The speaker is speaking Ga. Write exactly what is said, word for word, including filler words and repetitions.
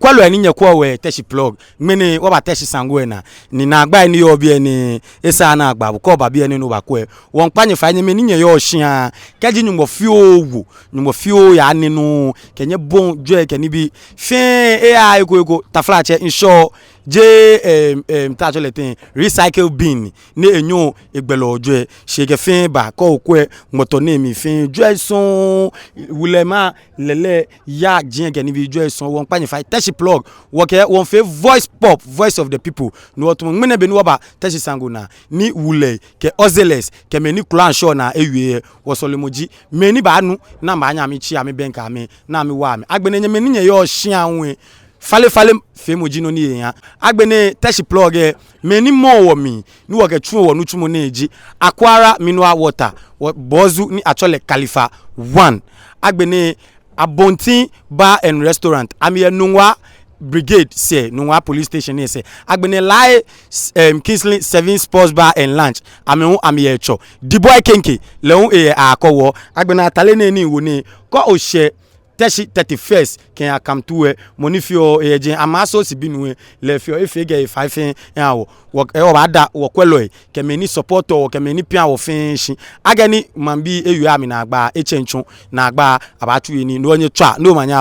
Kwɛlɔi ni nyɛkwɛɔ Teshie Plug, ŋmɛnɛ wɔba Teshie Sango lɛ naa. Ni naagbai ni yɔɔ biɛ nɛɛ, esa ni agba bo, kɛ oba biɛ nɛɛ ni obakwɛ. Wɔmiikpa nyɛ fai, nyɛ mɛi ni nyɛyɔɔ shia, kɛji Nyɔŋmɔ fioo wo, Nyɔŋmɔ fioo ya ninu, kɛ nyɛbɔi jwɛi kɛ nibii fɛɛ, eya eko eko, taflatsɛ, ŋshɔ, jeee, em, em, te atsɛɔ lɛ tɛŋŋ, recycle bin, ni enyɛɔ egbɛlɛɔ jwɛi, shi ekɛ fɛɛ baa, kɛ okwɛ ŋmɔtɔ nɛɛ mli fɛɛ, jwɛi sɔŋŋ, wulɛmɛi alɛlɛ, yaji kɛ nibii, jwɛi sɔŋŋ. Wɔmiikpa nyɛ fai, Teshie Plug, wɔkɛɛ wɔmiifee voice pop, voice of the people. Ni wɔtumɔ ŋmɛnɛ be ni wɔba Teshie Sango naa, ni wulɛi kɛ hustlers kɛ mɛi ni kula ŋshɔ naa ewie lɛ, wɔsɔlemɔ ji mɛi ni baanu, ni amɛbaanyɛ amɛtsi amɛbɛŋkɛ amɛ, ni amɛwa amɛ. Agbɛnɛ nyɛ mɛi ni nyɛyɔɔ shia hu lɛ, falefale feemɔ ji nɔ ni eha. Agbɛnɛ Teshie Plug lɛ, mɛi ni mɔɔ wɔmli ni wɔkɛtsuɔ wɔnitsumɔ nɛɛ ji Aquara Mineral Water, wɔ boss ni atsɛɔ lɛ Khalifa One. Agbɛnɛ Abontin Bar and Restaurant, amɛyɛ Nungua Brigade sɛɛ, Nungua Police Station lɛ sɛɛ. Agbɛnɛ Laryea, em, Kingsley Seven Sports Bar and Lounge, amɛ hu amɛyɛ etsɔ. The Boy Kenkey, lɛ hu eyɛ Akɔwɔ. Agbɛnɛ atade nɛɛ ni miwo nɛɛ, kɛ oshɛ Teshie thirty-first kɛya Camp Two lɛ, mɔ ni feɔ, eyɛ jɛi, Amasaman binuu lɛ, lɛ feɔ, efee kɛ efai fɛɛ eha wɔ. Wɔ, eh, wɔbaada wɔkwɛlɔi kɛ mɛi ni support wɔ kɛ mɛi ni pia wɔ fɛɛ shi. Akɛni maŋbii ewie amɛnaagba, etsɛŋ tsɔ naagba, abaatsu he nii, no hewɔ nyɛtswaa ni omanye aba.